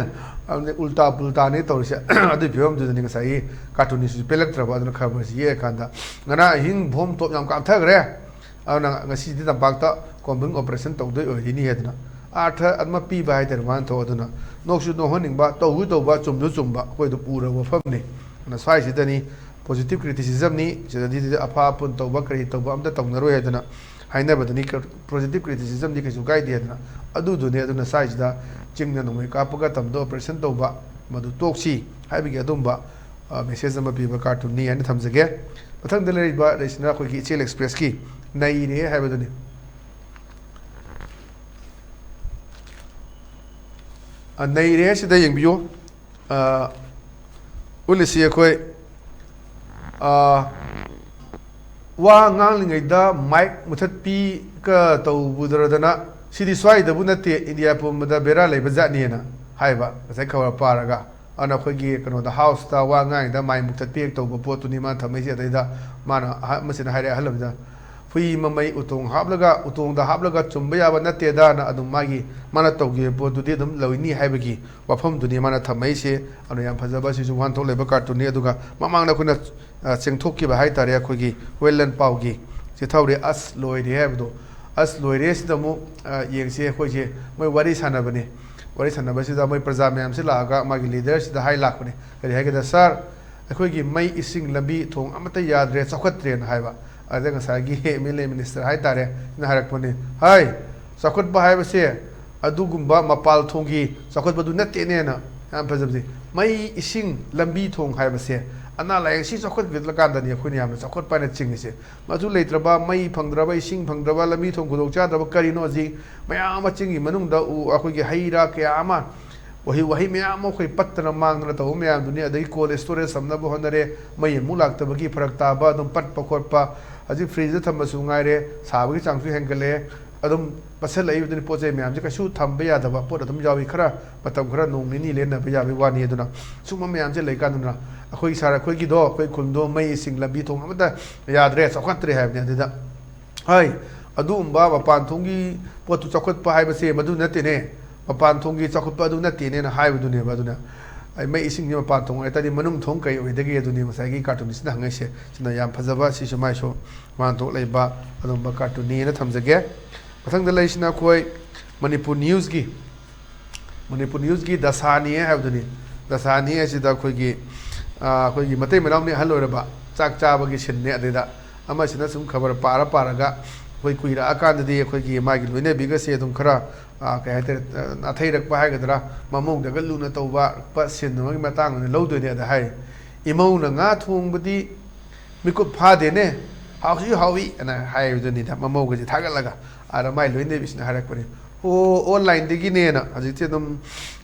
ꯑꯗꯨꯅꯦ ꯎꯜꯇꯥ ꯄꯨꯜꯇꯥꯅꯦ ꯇꯧꯔꯤꯁꯦ꯫ ꯑꯗꯨꯒꯤ ꯐꯤꯕꯝꯗꯨꯗꯅꯤ ꯉꯁꯥꯏꯒꯤ ꯀꯥꯔꯇꯨꯟꯅꯤꯁꯨ ꯄꯦꯜꯂꯛꯇ꯭ꯔꯕ꯫ ꯑꯗꯨꯅ ꯈꯕꯔꯁꯤ ꯌꯦꯛꯑꯀꯥꯟꯗ, "ꯉꯔꯥꯡ ꯑꯍꯤꯡ ꯕꯣꯝ ꯇꯣꯞ ꯌꯥꯝ ꯀꯥꯞꯊꯈ꯭ꯔꯦ, ꯑꯗꯨꯅ ꯉꯁꯤꯗꯤ ꯇꯝꯄꯥꯛꯇ combing operation ꯇꯧꯗꯣꯏ ꯑꯣꯏꯔꯤꯅꯤ ꯍꯥꯏꯗꯅ ꯑꯥꯔꯊ ꯑꯃ ꯄꯤꯕ ꯍꯥꯏꯇꯥꯔꯦ ꯃꯥꯅ ꯊꯣꯛ꯫ ꯑꯗꯨꯅ ꯅꯣꯛꯁꯨ ꯅꯣꯛꯍꯟꯅꯤꯡꯕ, ꯇꯧꯁꯨ ꯇꯧꯕ, ꯆꯨꯝꯁꯨ ꯆꯨꯝꯕ, ꯑꯩꯈꯣꯏ ꯑꯗꯨꯝ ꯎꯔꯕ ꯋꯥꯐꯝꯅꯤ꯫ ꯑꯗꯨꯅ ꯁ꯭ꯋꯥꯏꯁꯤꯗꯅꯤ positive criticismꯅꯤ, ꯁꯤꯗꯗꯤ ꯑꯐ ꯑꯄꯨꯟ ꯇꯧꯕ ꯀꯔꯤ ꯇꯧꯕ ꯑꯝꯇ ꯇꯧꯅꯔꯣꯏ ꯍꯥꯏꯗꯅ ꯍꯥꯏꯅꯕꯗꯅꯤ꯫ Positive criticismꯗꯤ ꯀꯩꯁꯨ ꯀꯥꯏꯗꯦ ꯍꯥꯏꯗꯅ ꯑꯗꯨꯗꯨꯅꯤ꯫ ꯑꯗꯨꯅ ꯁ꯭ꯋꯥꯏꯁꯤꯗ ꯆꯤꯡꯅ ꯅꯣꯡꯃꯩ ꯀꯥꯞꯄꯒ ꯇꯝꯗ operation ꯇꯧꯕ ꯃꯗꯨ ꯇꯣꯛꯁꯤ ꯍꯥꯏꯕꯒꯤ ꯑꯗꯨꯝꯕ message ꯑꯃ ꯄꯤꯕ cartoonꯅꯤ ꯍꯥꯏꯅ ꯊꯝꯖꯒꯦ꯫ ꯃꯊꯪꯗ ꯂꯩꯔꯤꯕ ꯑꯁꯤꯅ ꯑꯩꯈꯣꯏꯒꯤ ꯏꯆꯦꯜ Expressꯀꯤ ꯅꯩꯔꯦ ꯍꯥꯏꯕꯗꯨꯅꯤ꯫ ꯑ, ꯅꯩꯔꯦ ꯍꯥꯏꯁꯤꯗ ꯌꯦꯡꯕꯤꯌꯨ꯫ ꯑ, ꯎꯠꯂꯤꯁꯤ ꯑꯩꯈꯣꯏ, ꯑ, ꯋꯥ ꯉꯥꯡꯂꯤꯉꯩꯗ mic ꯃꯨꯊꯠꯄꯤꯒ ꯇꯧꯕꯗ꯭ꯔꯗꯅ, ꯁꯤꯗꯤ ꯁ꯭ꯋꯥꯏꯗꯕꯨ ꯅꯠꯇꯦ, ꯏꯟꯗꯤꯌꯥ ꯄꯨꯝꯕꯗ ꯕꯦꯔꯥ ꯂꯩꯕ ꯖꯥꯠꯅꯦꯅ ꯍꯥꯏꯕ, ꯉꯁꯥꯏ ꯈꯕꯔ ꯄꯥꯔꯒ꯫ ꯑꯗꯨꯅ ꯑꯩꯈꯣꯏꯒꯤ ꯀꯩꯅꯣꯗ, ꯍꯥꯎꯁꯇ ꯋꯥ ꯉꯥꯡꯉꯤꯗ mic ꯃꯨꯊꯠꯄꯤ ꯍꯦꯛ ꯇꯧꯕ ꯄꯣꯠꯇꯨꯅꯤ ꯃꯥꯅ ꯊꯝꯃꯛꯏꯁꯦ꯫ ꯑꯗꯩꯗ ꯃꯥꯅ ꯑꯍ-, ꯃꯁꯤꯅ ꯍꯥꯏꯔꯛꯑꯦ, ꯑꯍꯜ ꯑꯃꯗ, "ꯍꯨꯏ ꯃꯃꯩ ꯎꯇꯣꯡ ꯍꯥꯞꯂꯒ, ꯎꯇꯣꯡꯗ ꯍꯥꯞꯂꯒ ꯆꯨꯝꯕ ꯌꯥꯕ ꯅꯠꯇꯦꯗꯅ" ꯑꯗꯨꯝ ꯃꯥꯒꯤ, ꯃꯥꯅ ꯇꯧꯈꯤꯕ ꯄꯣꯠꯇꯨꯗꯤ ꯑꯗꯨꯝ ꯂꯣꯏꯅꯤ ꯍꯥꯏꯕꯒꯤ ꯋꯥꯐꯝꯗꯨꯅꯤ ꯃꯥꯅ ꯊꯝꯃꯛꯏꯁꯦ꯫ ꯑꯗꯨꯅ ꯌꯥꯝ ꯐꯖꯕ, ꯁꯤꯁꯨ ꯋꯥꯍꯟꯊꯣꯛ ꯂꯩꯕ cartoonꯅꯤ꯫ ꯑꯗꯨꯒ ꯃꯃꯥꯡꯗ ꯑꯩꯈꯣꯏꯅ, ꯑ, ꯆꯦꯡꯊꯣꯛꯈꯤꯕ ꯍꯥꯏ ꯇꯥꯔꯦ, ꯑꯩꯈꯣꯏꯒꯤ ꯋꯦꯜꯂꯟ ꯄꯥꯎꯒꯤ ꯆꯤꯊꯥꯎꯔꯦ "ꯑꯁ ꯂꯣꯏꯔꯦ" ꯍꯥꯏꯕꯗꯣ꯫ "ꯑꯁ ꯂꯣꯏꯔꯦ" ꯁꯤꯗ ꯑꯃꯨꯛ, ꯑ, ꯌꯦꯡꯁꯤ꯫ ꯑꯩꯈꯣꯏꯁꯦ ꯃꯣꯏ ꯋꯥꯔꯤ ꯁꯥꯟꯅꯕꯅꯤ꯫ ꯋꯥꯔꯤ ꯁꯥꯟꯅꯕꯁꯤꯗ ꯃꯣꯏ ꯄ꯭ꯔꯖꯥ ꯃꯌꯥꯝꯁꯤ ꯂꯥꯛꯑꯒ ꯃꯥꯒꯤ leaderꯁꯤꯗ ꯍꯥꯏ ꯂꯥꯛꯄꯅꯤ꯫ ꯀꯔꯤ ꯍꯥꯏꯒꯦꯗ, "ꯁꯥꯔ, ꯑꯩꯈꯣꯏꯒꯤ ꯃꯩ, ꯏꯁꯤꯡ, ꯂꯝꯕꯤ, ꯊꯣꯡ ꯑꯃꯠꯇ ꯌꯥꯗ꯭ꯔꯦ, ꯆꯥꯎꯈꯠꯇ꯭ꯔꯦꯅ" ꯍꯥꯏꯕ꯫ ꯑꯗ ꯉꯁꯥꯏꯒꯤ MLA minister ꯍꯥꯏ ꯇꯥꯔꯦ, ꯁꯤꯅ ꯍꯥꯏꯔꯛꯄꯅꯤ, "ꯍꯥꯏ, ꯆꯥꯎꯈꯠꯄ ꯍꯥꯏꯕꯁꯦ ꯑꯗꯨꯒꯨꯝꯕ ꯃꯄꯥꯜ ꯊꯣꯡꯒꯤ ꯆꯥꯎꯈꯠꯄꯗꯨ ꯅꯠꯇꯦꯅꯦꯅ"꯫ ꯌꯥꯝ ꯐꯖꯕꯁꯦ, ꯃꯩ, ꯏꯁꯤꯡ, ꯂꯝꯕꯤ, ꯊꯣꯡ ꯍꯥꯏꯕꯁꯦ, ꯑꯅꯥ ꯂꯥꯏꯌꯦꯡ ꯁꯤ ꯆꯥꯎꯈꯠꯂꯀꯥꯟꯗꯅꯤ ꯑꯩꯈꯣꯏꯅ ꯌꯥꯝꯅ ꯆꯥꯎꯈꯠꯄ ꯍꯥꯏꯅ ꯆꯤꯡꯉꯤꯁꯦ꯫ ꯃꯗꯨ ꯂꯩꯇ꯭ꯔꯕ, ꯃꯩ ꯐꯪꯗ꯭ꯔꯕ, ꯏꯁꯤꯡ ꯐꯪꯗ꯭ꯔꯕ, ꯂꯝꯕꯤ ꯊꯣꯡ ꯈꯨꯗꯣꯡꯆꯥꯗ꯭ꯔꯕ ꯀꯔꯤꯅꯣ? ꯍꯧꯖꯤꯛ ꯃꯌꯥꯝ ꯑꯃ ꯆꯤꯡꯒꯤ ꯃꯅꯨꯡꯗ ꯎ, ꯑꯩꯈꯣꯏꯒꯤ ꯍꯩ ꯔꯥ ꯀꯌꯥ ꯑꯃ, ꯎꯍꯩ ꯋꯥꯍꯩ ꯃꯌꯥꯝ ꯑꯃ ꯑꯩꯈꯣꯏ ꯄꯠꯇꯅ ꯃꯥꯡꯗꯅ ꯇꯧꯕ ꯃꯌꯥꯝꯗꯨꯅꯤ꯫ ꯑꯗꯒꯤ cold storage ꯊꯝꯅꯕ ꯍꯣꯠꯅꯔꯦ, ꯃꯩ ꯑꯃꯨꯛ ꯂꯥꯛꯇꯕꯒꯤ ꯐꯔꯛ ꯇꯥꯕ, ꯑꯗꯨꯝ ꯄꯠꯄ ꯈꯣꯠꯄ, ꯍꯧꯖꯤꯛ freezeꯇ ꯊꯝꯕꯁꯨ ꯉꯥꯏꯔꯦ, ꯁꯥꯕꯒꯤ ꯆꯥꯡꯁꯨ ꯍꯦꯟꯒꯠꯂꯛꯑꯦ꯫ ꯑꯗꯨꯝ ꯄꯠꯁꯜꯂꯛꯏꯕꯗꯨꯅꯤ꯫ ꯄꯣꯠ ꯆꯩ ꯃꯌꯥꯝꯁꯦ ꯀꯩꯁꯨ ꯊꯝꯕ ꯌꯥꯗꯕ ꯄꯣꯠ ꯑꯗꯨꯝ ꯌꯥꯎꯏ꯫ ꯈꯔ ꯃꯇꯝ ꯈꯔ ꯅꯣꯡ ꯅꯤꯅꯤ ꯂꯦꯟꯅꯕ ꯌꯥꯕꯒꯤ ꯋꯥꯅꯤ꯫ ꯑꯗꯨꯅ ꯁꯨꯝꯕ ꯃꯌꯥꯝꯁꯦ ꯂꯩꯀꯥꯟꯗꯨꯅ ꯑꯩꯈꯣꯏ ꯁꯥꯔ ꯑꯩꯈꯣꯏꯒꯤꯗꯣ, ꯑꯩꯈꯣꯏ ꯈꯨꯜꯗꯣ ꯃꯩ, ꯏꯁꯤꯡ, ꯂꯝꯕꯤ ꯊꯣꯡ ꯑꯃꯠꯇ ꯌꯥꯗ꯭ꯔꯦ, ꯆꯥꯎꯈꯠꯇ꯭ꯔꯦ ꯍꯥꯏꯕꯅꯤ꯫ ꯑꯗꯨꯗ ꯍꯥꯏ, ꯑꯗꯨꯒꯨꯝꯕ ꯃꯄꯥꯟ ꯊꯣꯡꯒꯤ ꯄꯣꯠꯇꯨ ꯆꯥꯎꯈꯠꯄ ꯍꯥꯏꯕꯁꯦ ꯃꯗꯨ ꯅꯠꯇꯦꯅꯦ꯫ ꯃꯄꯥꯟ ꯊꯣꯡꯒꯤ ꯆꯥꯎꯈꯠꯄ ꯑꯗꯨ ꯅꯠꯇꯦꯅꯦꯅ ꯍꯥꯏꯕꯗꯨꯅꯦꯕ꯫ ꯑꯗꯨꯅ ꯑꯩ ꯃꯩ ꯏꯁꯤꯡꯁꯦ ꯃꯄꯥꯟ ꯊꯣꯡ ꯑꯣꯏꯇꯥꯔꯗꯤ ꯃꯅꯨꯡ ꯊꯣꯡ ꯀꯩ ꯑꯣꯏꯗꯒꯦ? ꯑꯗꯨꯅꯤ ꯉꯁꯥꯏꯒꯤ cartoonꯁꯤꯅ ꯍꯪꯉꯛꯏꯁꯦ꯫ ꯁꯤꯅ ꯌꯥꯝ ꯐꯖꯕ, ꯁꯤꯁꯨ ꯃꯥꯏꯁꯨ ꯃꯥꯟ ꯊꯣꯛ ꯂꯩꯕ ꯑꯗꯨꯝꯕ cartoonꯅꯦꯅ ꯊꯝꯖꯒꯦ꯫ ꯃꯊꯪꯗ ꯂꯩꯔꯤꯁꯤꯅ ꯑꯩꯈꯣꯏ ꯃꯅꯤꯄꯨꯔ ꯅ꯭ꯌꯨꯁꯀꯤ, ꯃꯅꯤꯄꯨꯔ ꯅ꯭ꯌꯨꯁꯀꯤ ꯗꯁꯥꯅꯤ ꯍꯥꯏꯕꯗꯨꯅꯤ꯫ ꯗꯁꯥꯅꯤ ꯍꯥꯏꯁꯤꯗ ꯑꯩꯈꯣꯏꯒꯤ, ꯑ, ꯑꯩꯈꯣꯏꯒꯤ ꯃꯇꯩ ꯃꯅꯥꯎꯅꯤ ꯑꯍꯜ ꯑꯣꯏꯔꯕ ꯆꯥꯛ ꯆꯥꯕꯒꯤ sceneꯅꯦ꯫ ꯑꯗꯩꯗ ꯑꯃꯁꯤꯅ ꯁꯨꯝ ꯈꯕꯔ ꯄꯥꯔ ꯄꯥꯔꯒ ꯑꯩꯈꯣꯏ ꯀꯨꯏꯔꯛꯑꯀꯥꯟꯗꯗꯤ ꯑꯩꯈꯣꯏꯒꯤ ꯃꯥꯒꯤ ꯂꯣꯏꯅꯕꯤꯒꯁꯦ ꯑꯗꯨꯝ ꯈꯔ, ꯑ, ꯀꯩ ꯍꯥꯏꯇꯥꯔꯦ, ꯑ, ꯅꯥꯊꯩꯔꯛꯄ ꯍꯥꯏꯒꯗ꯭ꯔꯥ, ꯃꯃꯧꯗꯒ ꯂꯨꯅ ꯇꯧꯕ scene ꯑꯃꯒꯤ ꯃꯇꯥꯡꯗꯅꯤ ꯂꯧꯗꯣꯏꯅꯦ꯫ ꯑꯗ ꯍꯥꯏ, "ꯏꯃꯧꯅ ꯉꯥ ꯊꯣꯡꯕꯗꯤ ꯃꯤꯀꯨꯞ ꯐꯥꯗꯦꯅꯦ, ꯍꯥꯎꯁꯨ ꯍꯥꯎꯏ" ꯑꯅ ꯍꯥꯏꯕꯗꯨꯅꯤꯗ, ꯃꯃꯧꯒꯁꯦ ꯊꯥꯒꯠꯂꯒ꯫ ꯑꯗ ꯃꯥꯏ ꯂꯣꯏꯅꯕꯤꯁꯤꯅ ꯍꯥꯏꯔꯛꯄꯅꯦ, "ꯑꯣ, onlineꯗꯒꯤꯅꯦꯅ꯫ ꯍꯧꯖꯤꯛꯇꯤ ꯑꯗꯨꯝ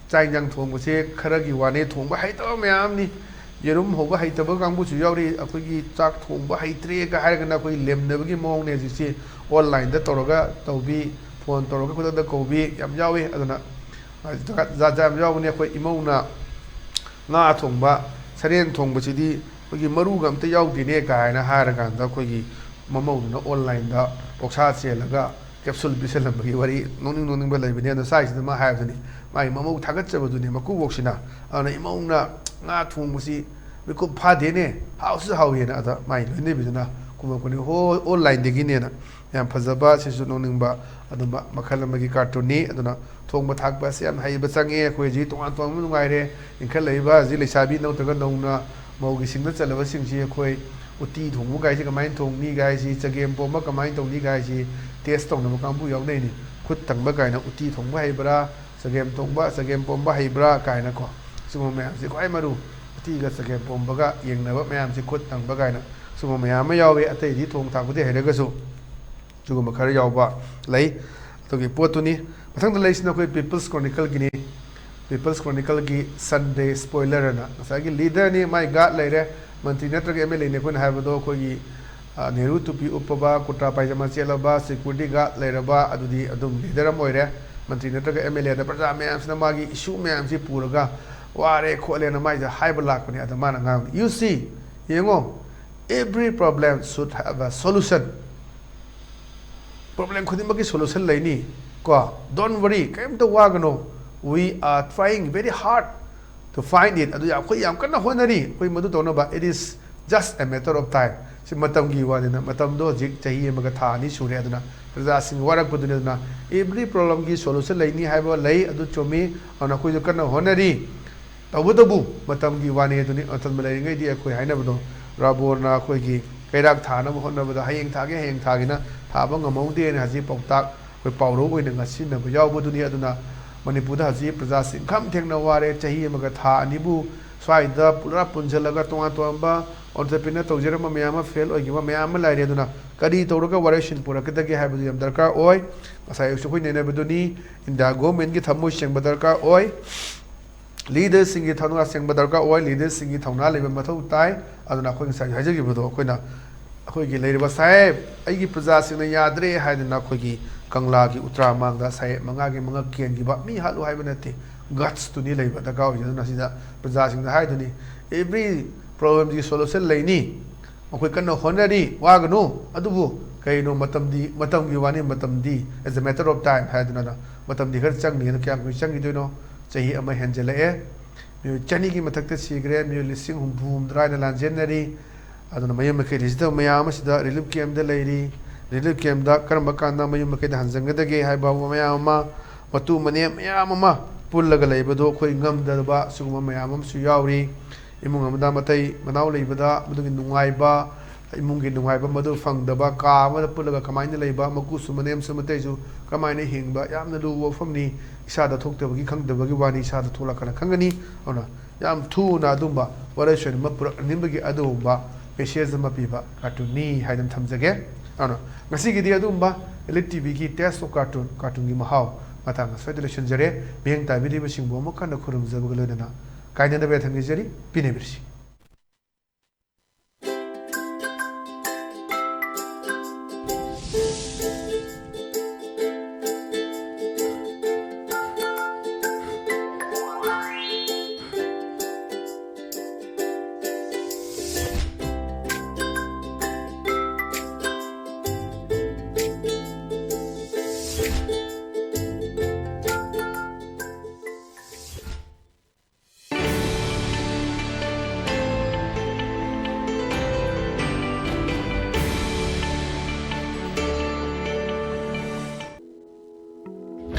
ꯆꯥꯛ ꯏꯟꯖꯥꯡ ꯊꯣꯡꯕꯁꯦ ꯈꯔꯒꯤ ꯋꯥꯅꯦ, ꯊꯣꯡꯕ ꯍꯩꯇꯕ ꯃꯌꯥꯝꯅꯤ꯫ ꯌꯦꯔꯨꯝ ꯍꯧꯕ ꯍꯩꯇꯕ ꯀꯥꯡꯕꯨꯁꯨ ꯌꯥꯎꯔꯤ꯫ ꯑꯩꯈꯣꯏꯒꯤ ꯆꯥꯛ ꯊꯣꯡꯕ ꯍꯩꯇ꯭ꯔꯦꯒ ꯍꯥꯏꯔꯒꯅ ꯑꯩꯈꯣꯏ ꯂꯦꯝꯅꯕꯒꯤ ꯃꯑꯣꯡꯅꯦ ꯍꯧꯖꯤꯛꯁꯤ꯫ Onlineꯗ ꯇꯧꯔꯒ ꯇꯧꯕꯤ, ꯐꯣꯟ ꯇꯧꯔꯒ ꯈꯨꯗꯛꯇ ꯀꯧꯕꯤ ꯌꯥꯝ ꯌꯥꯎꯏ꯫ ꯑꯗꯨꯅ ꯖꯥꯠ ꯖꯥꯠ ꯌꯥꯝ ꯌꯥꯎꯕꯅꯦ꯫ ꯑꯩꯈꯣꯏ ꯏꯃꯧꯅ ꯉꯥ ꯊꯣꯡꯕ, ꯁꯔꯦꯡ ꯊꯣꯡꯕꯁꯤꯗꯤ ꯑꯩꯈꯣꯏꯒꯤ ꯃꯔꯨꯒ ꯑꯝꯇ ꯌꯥꯎꯗꯦꯅꯦ" ꯀꯥꯏꯅ ꯍꯥꯏꯔꯀꯥꯟꯗ ꯑꯩꯈꯣꯏꯒꯤ ꯃꯃꯧꯗꯨꯅ onlineꯗ ꯑꯣꯛꯁꯥ ꯆꯦꯜꯂꯒ capsule ꯄꯤꯁꯜꯂꯝꯕꯒꯤ ꯋꯥꯔꯤ ꯅꯣꯛꯅꯤꯡ ꯅꯣꯛꯅꯤꯡꯕ ꯂꯩꯕꯅꯦ꯫ ꯑꯗꯣ ꯁ꯭ꯋꯥꯏꯁꯤꯗ ꯃꯥ ꯍꯥꯏꯕꯗꯨꯅꯤ, ꯃꯥꯒꯤ ꯃꯃꯧ ꯊꯥꯒꯠꯆꯕꯗꯨꯅꯤ ꯃꯀꯨꯕꯣꯛꯁꯤꯅ꯫ ꯑꯗꯨꯅ "ꯏꯃꯧꯅ ꯉꯥ ꯊꯣꯡꯕꯁꯤ ꯃꯤꯀꯨꯞ ꯐꯥꯗꯦꯅꯦ, ꯍꯥꯎꯁꯨ ꯍꯥꯎꯏꯅ"꯫ ꯑꯗ ꯃꯥꯒꯤ ꯂꯣꯏꯅꯕꯤꯗꯨꯅ ꯈꯨꯝꯃꯛꯄꯅꯤ, "ꯍꯣ, onlineꯗꯒꯤꯅꯦꯅ"꯫ ꯌꯥꯝ ꯐꯖꯕ, ꯁꯤꯁꯨ ꯅꯣꯛꯅꯤꯡꯕ ꯑꯗꯨꯝꯕ ꯃꯈꯜ ꯑꯃꯒꯤ cartoonꯅꯤ꯫ ꯑꯗꯨꯅ ꯊꯣꯡꯕ ꯊꯥꯛꯄ ꯑꯁꯤ ꯌꯥꯝ ꯍꯩꯕ ꯆꯪꯉꯦ꯫ ꯑꯩꯈꯣꯏ ꯍꯧꯖꯤꯛ ꯇꯣꯉꯥꯟ ꯇꯣꯉꯥꯟꯕ ꯅꯨꯡꯉꯥꯏꯔꯦ꯫ ꯏꯟꯈꯠꯂꯛꯏꯕ ꯍꯧꯖꯤꯛ ꯂꯩꯁꯥꯕꯤ ꯅꯠꯇ꯭ꯔꯒ ꯅꯧꯅ ꯃꯧꯒꯤ ꯁꯤꯡꯅ ꯆꯜꯂꯕꯁꯤꯡꯁꯤ ꯑꯩꯈꯣꯏ ꯎꯇꯤ ꯊꯣꯡꯕ ꯀꯥꯏꯁꯤ ꯀꯃꯥꯏꯅ ꯊꯣꯡꯅꯤ ꯀꯥꯏꯁꯤ, ꯆꯒꯦꯝ ꯄꯣꯝꯕ ꯀꯃꯥꯏꯅ ꯇꯧꯅꯤ ꯀꯥꯏꯁꯤ test ꯇꯧꯅꯕ ꯀꯥꯡꯕꯨ ꯌꯥꯎꯅꯩꯅꯤ꯫ ꯈꯨꯠ ꯊꯪꯕ ꯀꯥꯏꯅ ꯎꯇꯤ ꯊꯣꯡꯕ ꯍꯩꯕ꯭ꯔꯥ, ꯆꯒꯦꯝ ꯊꯣꯡꯕ, ꯆꯒꯦꯝ ꯄꯣꯝꯕ ꯍꯩꯕ꯭ꯔꯥ ꯀꯥꯏꯅꯀꯣ꯫ ꯁꯤꯒꯨꯝꯕ ꯃꯌꯥꯝꯁꯤ ꯈ꯭ꯋꯥꯏ ꯃꯔꯨ꯫ ꯎꯇꯤꯒ ꯆꯒꯦꯝ ꯄꯣꯝꯕꯒ ꯌꯦꯡꯅꯕ ꯃꯌꯥꯝꯁꯤ, ꯈꯨꯠ ꯊꯪꯕ ꯀꯥꯏꯅ ꯁꯤꯒꯨꯝꯕ ꯃꯌꯥꯝ ꯑꯃ ꯌꯥꯎꯋꯤ꯫ ꯑꯇꯩꯗꯤ ꯊꯣꯡ ꯊꯥꯛꯄꯗꯤ ꯍꯩꯔꯒꯁꯨ꯫ ꯁꯤꯒꯨꯝꯕ ꯈꯔ ꯌꯥꯎꯕ ꯂꯩ꯫ ꯑꯗꯨꯒꯤ ꯄꯣꯠꯇꯨꯅꯤ꯫ ꯃꯊꯪꯗ ꯂꯩꯁꯤꯅ ꯑꯩꯈꯣꯏ People's Chronicleꯒꯤꯅꯤ꯫ People's Chronicleꯒꯤ Sunday Spoiler ꯑꯅ ꯉꯁꯥꯏꯒꯤ leaderꯅꯤ, ꯃꯥꯏ guard ꯂꯩꯔꯦ, ꯃꯟꯇ꯭ꯔꯤ ꯅꯠꯇ꯭ꯔꯒ MLAꯅꯤ ꯑꯩꯈꯣꯏꯅ ꯍꯥꯏꯕꯗꯣ, ꯑꯩꯈꯣꯏꯒꯤ, ꯑ, ꯅꯦꯍꯔꯨ ꯇꯨꯄꯤ ꯎꯞꯄꯕ, ꯀꯨꯔꯇꯥ ꯄꯥꯏꯖꯃꯥ ꯁꯦꯠꯂꯕ, security guard ꯂꯩꯔꯕ, ꯑꯗꯨꯗꯤ ꯑꯗꯨꯝ leader ꯑꯃ ꯑꯣꯏꯔꯦ꯫ ꯃꯟꯇ꯭ꯔꯤ ꯅꯠꯇ꯭ꯔꯒ MLAꯗ ꯄ꯭ꯔꯖꯥ ꯃꯌꯥꯝꯁꯤꯅ ꯃꯥꯒꯤ issue ꯃꯌꯥꯝꯁꯤ ꯄꯨꯔꯒ ꯋꯥꯔꯦ ꯈꯣꯠꯂꯦꯅ ꯃꯥꯏꯗ ꯍꯥꯏꯕ ꯂꯥꯛꯄꯅꯦ꯫ ꯑꯗ ꯃꯥꯅ ꯉꯥꯡꯕꯅꯤ, "You see, ꯌꯦꯡꯉꯣ, every problem should have a solution꯫ Problem ꯈꯨꯗꯤꯡꯃꯛꯀꯤ solution ꯂꯩꯅꯤ ꯀꯣ꯫ Don't worry, ꯀꯔꯤꯝꯇ ꯋꯥꯒꯅꯣ꯫ We are trying very hard to find it. ꯑꯗꯨ ꯌꯥꯝ, ꯑꯩꯈꯣꯏ ꯌꯥꯝ ꯀꯟꯅ ꯍꯣꯠꯅꯔꯤ ꯑꯩꯈꯣꯏ ꯃꯗꯨ ꯇꯧꯅꯕ. It is just a matter of time. ꯁꯤ ꯃꯇꯝꯒꯤ ꯋꯥꯅꯤꯅ, ꯃꯇꯝꯗꯣ ꯍꯧꯖꯤꯛ ꯆꯍꯤ ꯑꯃꯒ ꯊꯥ ꯑꯅꯤ ꯁꯨꯔꯦ꯫ ꯑꯗꯨꯅ ꯄ꯭ꯔꯖꯥꯁꯤꯡ ꯋꯥꯔꯛꯄꯗꯨꯅꯤ꯫ ꯑꯗꯨꯅ every problemꯒꯤ solution ꯂꯩꯅꯤ ꯍꯥꯏꯕ ꯂꯩ, ꯑꯗꯨ ꯆꯨꯝꯃꯤ꯫ ꯑꯗꯨꯅ ꯑꯩꯈꯣꯏꯁꯨ ꯀꯟꯅ ꯍꯣꯠꯅꯔꯤ꯫ ꯇꯧꯕꯇꯕꯨ ꯃꯇꯝꯒꯤ ꯋꯥꯅꯤ ꯑꯗꯨꯅꯤ꯫ ꯃꯇꯝ ꯂꯩꯔꯤꯉꯩꯗꯤ ꯑꯩꯈꯣꯏ ꯍꯥꯏꯅꯕꯗꯣ, ꯔꯥꯕꯣꯟꯅ ꯑꯩꯈꯣꯏꯒꯤ ꯀꯩꯔꯥꯛ ꯊꯥꯅꯕ ꯍꯣꯠꯅꯕꯗ ꯍꯌꯦꯡ ꯊꯥꯒꯦ, ꯍꯌꯦꯡ ꯊꯥꯒꯦꯅ ꯊꯥꯕ ꯉꯝꯍꯧꯗꯦꯅ ꯍꯧꯖꯤꯛ ꯄꯥꯎꯇꯥꯛ ꯑꯩꯈꯣꯏ ꯄꯥꯎꯔꯧ ꯑꯣꯏꯅ ꯉꯥꯛꯁꯤꯟꯅꯕ ꯌꯥꯎꯕꯗꯨꯅꯤ꯫ ꯑꯗꯨꯅ ꯃꯅꯤꯄꯨꯔꯗ ꯍꯧꯖꯤꯛ ꯄ꯭ꯔꯖꯥꯁꯤꯡ ꯈꯝ ꯊꯦꯡꯅ ꯋꯥꯔꯦ꯫ ꯆꯍꯤ ꯑꯃꯒ ꯊꯥ ꯑꯅꯤꯕꯨ ꯁ꯭ꯋꯥꯏꯗ ꯄꯨꯔꯥ ꯄꯨꯟꯁꯤꯜꯂꯒ ꯇꯣꯉꯥꯟ ꯇꯣꯉꯥꯟꯕ entrepreneur ꯇꯧꯖꯔꯝꯕ ꯃꯌꯥꯝ ꯑꯃ fail ꯑꯣꯏꯈꯤꯕ ꯃꯌꯥꯝ ꯑꯃ ꯂꯩꯔꯦ꯫ ꯑꯗꯨꯅ ꯀꯔꯤ ꯇꯧꯔꯒ variation ꯄꯨꯔꯛꯀꯗꯒꯦ ꯍꯥꯏꯕꯗꯨ ꯌꯥꯝ ꯗꯔꯀꯥꯔ ꯑꯣꯏ꯫ ꯉꯁꯥꯏ ꯑꯌꯨꯛꯁꯨ ꯑꯩꯈꯣꯏ ꯅꯩꯅꯕꯗꯨꯅꯤ, ꯏꯟꯗꯤꯌꯥ ꯒꯣꯔꯃꯦꯟꯒꯤ ꯊꯃꯣꯏ ꯁꯦꯡꯕ ꯗꯔꯀꯥꯔ ꯑꯣꯏ꯫ ꯂꯤꯗꯔꯁꯤꯡꯒꯤ ꯊꯧꯅꯥ ꯁꯦꯡꯕ ꯗꯔꯀꯥꯔ ꯑꯣꯏ, ꯂꯤꯗꯔꯁꯤꯡꯒꯤ ꯊꯧꯅꯥ ꯂꯩꯕ ꯃꯊꯧ ꯇꯥꯏ꯫ ꯑꯗꯨꯅ ꯑꯩꯈꯣꯏ ꯉꯁꯥꯏ ꯍꯥꯏꯖꯈꯤꯕꯗꯣ, ꯑꯩꯈꯣꯏꯅ ꯑꯩꯈꯣꯏꯒꯤ ꯂꯩꯔꯤꯕ ꯁꯥꯍꯦꯕ, ꯑꯩꯒꯤ ꯄ꯭ꯔꯖꯥꯁꯤꯡꯅ ꯌꯥꯗ꯭ꯔꯦ ꯍꯥꯏꯗꯅ ꯑꯩꯈꯣꯏꯒꯤ ꯀꯪꯂꯥꯒꯤ ꯎꯇ꯭ꯔꯥ ꯃꯥꯡꯗ ꯁꯥꯍꯦꯕ ꯃꯉꯥꯒꯤ ꯃꯉꯛ ꯀꯦꯟꯈꯤꯕ ꯃꯤ ꯍꯥꯠꯂꯨ ꯍꯥꯏꯕ ꯅꯠꯇꯦ, gutsꯇꯨꯅꯤ ꯂꯩꯕ ꯗꯔꯀꯥꯔ ꯑꯣꯏꯁꯦ꯫ ꯑꯗꯨꯅ ꯁꯤꯗ ꯄ꯭ꯔꯖꯥꯁꯤꯡꯗ ꯍꯥꯏꯗꯨꯅꯤ, every problemꯒꯤ solution ꯂꯩꯅꯤ, ꯃꯈꯣꯏ ꯀꯟꯅ ꯍꯣꯠꯅꯔꯤ, ꯋꯥꯒꯅꯨ꯫ ꯑꯗꯨꯕꯨ ꯀꯩꯅꯣ, ꯃꯇꯝꯗꯤ, ꯃꯇꯝꯒꯤ ꯋꯥꯅꯤ, ꯃꯇꯝꯗꯤ as a matter of time ꯍꯥꯏꯗꯅ, ꯃꯇꯝꯗꯤ ꯈꯔ ꯆꯪꯅꯤ꯫ ꯑꯗꯣ ꯀꯌꯥꯝ ꯀꯨꯏꯅ ꯆꯪꯈꯤꯗꯣꯏꯅꯣ? ꯆꯍꯤ ꯑꯃ ꯍꯦꯟꯖꯜꯂꯛꯑꯦ꯫ ꯃꯤꯑꯣꯏ ꯆꯅꯤꯒꯤ ꯃꯊꯛꯇ ꯁꯤꯈ꯭ꯔꯦ, ꯃꯤꯑꯣꯏ ꯂꯤꯁꯤꯡ ꯍꯨꯝꯐꯨ ꯍꯨꯝꯗ꯭ꯔꯥ ꯍꯥꯏꯅ ꯂꯥꯟꯖꯦꯟꯅꯔꯤ꯫ ꯑꯗꯨꯅ ꯃꯌꯨꯝ ꯃꯀꯩ ꯂꯩꯖꯗꯕ ꯃꯌꯥꯝ ꯑꯃꯁꯤꯗ relief campꯇ ꯂꯩꯔꯤ꯫ Relief campꯇ ꯀꯔꯝꯕ ꯀꯥꯟꯗ ꯃꯌꯨꯝ ꯃꯀꯩꯗ ꯍꯟꯖꯟꯒꯗꯒꯦ ꯍꯥꯏꯕ ꯃꯌꯥꯝ ꯑꯃ, ꯃꯇꯨ ꯃꯅꯦꯝ ꯃꯌꯥꯝ ꯑꯃ ꯄꯨꯜꯂꯒ ꯂꯩꯕꯗꯣ ꯑꯩꯈꯣꯏ ꯉꯝꯗꯕ ꯁꯤꯒꯨꯝꯕ ꯃꯌꯥꯝ ꯑꯃꯁꯨ ꯌꯥꯎꯔꯤ꯫ ꯏꯃꯨꯡ ꯑꯃꯗ ꯃꯇꯩ ꯃꯅꯥꯎ ꯂꯩꯕꯗ ꯃꯗꯨꯒꯤ ꯅꯨꯡꯉꯥꯏꯕ, ꯏꯃꯨꯡꯒꯤ ꯅꯨꯡꯉꯥꯏꯕ ꯃꯗꯨ ꯐꯪꯗꯕ, ꯀꯥ ꯑꯃꯗ ꯄꯨꯜꯂꯒ ꯀꯃꯥꯏꯅ ꯂꯩꯕ, ꯃꯀꯨꯁꯨ ꯃꯅꯦꯝꯁꯨ ꯃꯇꯩꯁꯨ ꯀꯃꯥꯏꯅ ꯍꯤꯡꯕ, ꯌꯥꯝꯅ ꯂꯨꯕ ꯋꯥꯐꯝꯅꯤ꯫ ꯏꯁꯥꯗ ꯊꯣꯛꯇꯕꯒꯤ, ꯈꯪꯗꯕꯒꯤ ꯋꯥꯅꯤ, ꯏꯁꯥꯗ ꯊꯣꯛꯂꯛꯀꯅ ꯈꯪꯒꯅꯤ꯫ ꯑꯗꯨꯅ ꯌꯥꯝ ꯊꯨꯅ ꯑꯗꯨꯝꯕ ꯋꯥꯔꯣꯏꯁꯣꯟ ꯑꯃ ꯄꯨꯔꯛꯍꯟꯅꯤꯡꯕꯒꯤ ꯑꯗꯨꯒꯨꯝꯕ message ꯑꯃ ꯄꯤꯕ cartoonꯅꯤ ꯍꯥꯏꯗꯅ ꯊꯝꯖꯒꯦ꯫ ꯑꯗꯨꯅ ꯉꯁꯤꯒꯤꯗꯤ ꯑꯗꯨꯒꯨꯝꯕ Elite TVꯒꯤ Taste of Cartoon, cartoonꯒꯤ ꯃꯍꯥꯎ ꯃꯇꯥꯡ ꯑꯁ꯭ꯋꯥꯏꯗ ꯂꯣꯏꯁꯤꯟꯖꯔꯦ꯫ ꯃꯤꯠꯌꯦꯡ ꯇꯥꯕꯤꯔꯤꯕꯁꯤꯡꯕꯨ ꯑꯃꯨꯛ ꯍꯟꯅ ꯈꯨꯔꯨꯝꯖꯕꯒ ꯂꯣꯏꯅꯅ ꯀꯥꯏꯅꯅꯕ ꯌꯥꯊꯪ ꯅꯤꯖꯔꯤ꯫ ꯄꯤꯅꯕꯤꯔꯁꯤ꯫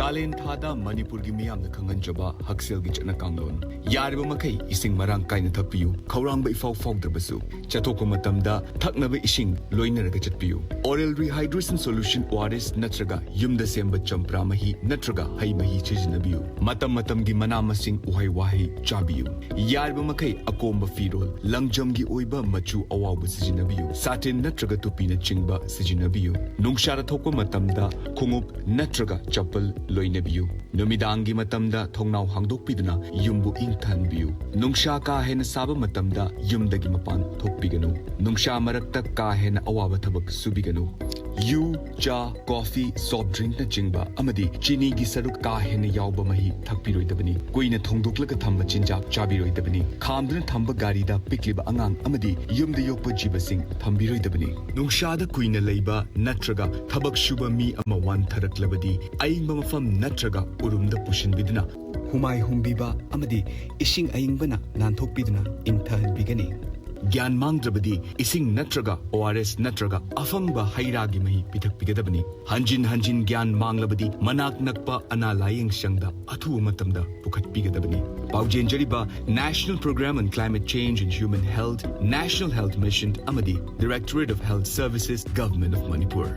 ꯀꯥꯂꯦꯟ ꯊꯥꯗ ꯃꯅꯤꯄꯨꯔꯒꯤ ꯃꯤꯌꯥꯝꯅ ꯈꯪꯍꯟꯖꯕ ꯍꯛꯁꯦꯜꯒꯤ ꯆꯠꯅ ꯀꯥꯡꯂꯣꯟ꯫ ꯌꯥꯔꯤꯕ ꯃꯈꯩ ꯏꯁꯤꯡ ꯃꯔꯥꯡ ꯀꯥꯏꯅ ꯊꯛꯄꯤꯌꯨ꯫ ꯈꯧꯔꯥꯡꯕ ꯏꯐꯥꯎ ꯐꯥꯎꯗ꯭ꯔꯕꯁꯨ, ꯆꯠꯊꯣꯛꯄ ꯃꯇꯝꯗ ꯊꯛꯅꯕ ꯏꯁꯤꯡ ꯂꯣꯏꯅꯔꯒ ꯆꯠꯄꯤꯌꯨ꯫ Oral Rehydration Solution, O R S, ꯅꯠꯇ꯭ꯔꯒ ꯌꯨꯝꯗ ꯁꯦꯝꯕ ꯆꯝꯄ꯭ꯔꯥ ꯃꯍꯤ ꯅꯠꯇ꯭ꯔꯒ ꯍꯩ ꯃꯍꯤ ꯁꯤꯖꯤꯟꯅꯕꯤꯌꯨ꯫ ꯃꯇꯝ ꯃꯇꯝꯒꯤ ꯃꯅꯥ ꯃꯁꯤꯡ, ꯎꯍꯩ ꯋꯥꯍꯩ ꯆꯥꯕꯤꯌꯨ꯫ ꯌꯥꯔꯤꯕ ꯃꯈꯩ ꯑꯀꯣꯝꯕ ꯐꯤꯔꯣꯜ, ꯂꯪꯖꯝꯒꯤ ꯑꯣꯏꯕ ꯃꯆꯨ ꯑꯋꯥꯎꯕ ꯁꯤꯖꯤꯟꯅꯕꯤꯌꯨ꯫ ꯁꯥꯇꯤꯟ ꯅꯠꯇ꯭ꯔꯒ ꯇꯨꯄꯤꯅꯆꯤꯡꯕ ꯁꯤꯖꯤꯟꯅꯕꯤꯌꯨ꯫ ꯅꯨꯡꯁꯥꯗ ꯊꯣꯛꯄ ꯃꯇꯝꯗ ꯈꯣꯡꯎꯞ ꯅꯠꯇ꯭ꯔꯒ ꯆꯄꯜ ꯂꯣꯏꯅꯕꯤꯌꯨ꯫ ꯅꯨꯃꯤꯗꯥꯡꯒꯤ ꯃꯇꯝꯗ ꯊꯣꯡꯅꯥꯎ ꯍꯥꯡꯗꯣꯛꯄꯤꯗꯨꯅ ꯌꯨꯝꯕꯨ ꯏꯪꯊꯍꯟꯕꯤꯌꯨ꯫ ꯅꯨꯡꯁꯥ ꯀꯥ ꯍꯦꯟꯅ ꯁꯥꯕ ꯃꯇꯝꯗ ꯌꯨꯝꯗꯒꯤ ꯃꯄꯥꯟ ꯊꯣꯛꯄꯤꯒꯅꯨ꯫ ꯅꯨꯡꯁꯥ ꯃꯔꯛꯇ ꯀꯥ ꯍꯦꯟꯅ ꯑꯋꯥꯕ ꯊꯕꯛ ꯁꯨꯕꯤꯒꯅꯨ꯫ ꯌꯨ, ꯆꯥ, ꯀꯣꯐꯤ, soft drinkꯅꯆꯤꯡꯕ ꯑꯃꯗꯤ ꯆꯤꯅꯤꯒꯤ ꯁꯔꯨꯛ ꯀꯥ ꯍꯦꯟꯅ ꯌꯥꯎꯕ ꯃꯍꯤ ꯊꯛꯄꯤꯔꯣꯏꯗꯕꯅꯤ꯫ ꯀꯨꯏꯅ ꯊꯣꯡꯗꯣꯛꯂꯒ ꯊꯝꯕ ꯆꯤꯟꯖꯥꯛ ꯆꯥꯕꯤꯔꯣꯏꯗꯕꯅꯤ꯫ ꯈꯥꯝꯗꯨꯅ ꯊꯝꯕ ꯒꯥꯔꯤꯗ ꯄꯤꯛꯂꯤꯕ ꯑꯉꯥꯡ ꯑꯃꯗꯤ ꯌꯨꯝꯗ ꯌꯣꯛꯄ ꯖꯤꯕꯁꯤꯡ ꯊꯝꯕꯤꯔꯣꯏꯗꯕꯅꯤ꯫ ꯅꯨꯡꯁꯥꯗ ꯀꯨꯏꯅ ꯂꯩꯕ ꯅꯠꯇ꯭ꯔꯒ ꯊꯕꯛ ꯁꯨꯕ ꯃꯤ ꯑꯃ ꯋꯥꯟꯊꯔꯛꯂꯕꯗꯤ, ꯑꯏꯪꯕ ꯃꯐꯝ ꯅꯠꯇ꯭ꯔꯒ ꯎꯔꯨꯝꯗ ꯄꯨꯁꯤꯟꯕꯤꯗꯨꯅ ꯍꯨꯃꯥꯏ ꯍꯨꯝꯕꯤꯕ ꯑꯃꯗꯤ ꯏꯁꯤꯡ ꯑꯏꯪꯕꯅ ꯅꯥꯟꯊꯣꯛꯄꯤꯗꯨꯅ ꯏꯪꯊꯍꯟꯕꯤꯒꯅꯤ꯫ ꯒ꯭ꯌꯥꯟ ꯃꯥꯡꯗ꯭ꯔꯕꯗꯤ ꯏꯁꯤꯡ ꯅꯠꯇ꯭ꯔꯒ O R S ꯅꯠꯇ꯭ꯔꯒ ꯑꯐꯪꯕ ꯍꯩ ꯔꯥꯒꯤ ꯃꯍꯤ ꯄꯤꯊꯛꯄꯤꯒꯗꯕꯅꯤ꯫ ꯍꯟꯖꯤꯟ ꯍꯟꯖꯤꯟ ꯒ꯭ꯌꯥꯟ ꯃꯥꯡꯂꯕꯗꯤ ꯃꯅꯥꯛ ꯅꯛꯄ ꯑꯅꯥ ꯂꯥꯌꯦꯡ ꯁꯪꯗ ꯑꯊꯨꯕ ꯃꯇꯝꯗ ꯄꯨꯈꯠꯄꯤꯒꯗꯕꯅꯤ꯫ ꯄꯥꯎꯖꯦꯟꯖꯔꯤꯕ National Program on Climate Change and Human Health, National Health Mission ꯑꯃꯗꯤ Directorate of Health Services, Government of Manipur꯫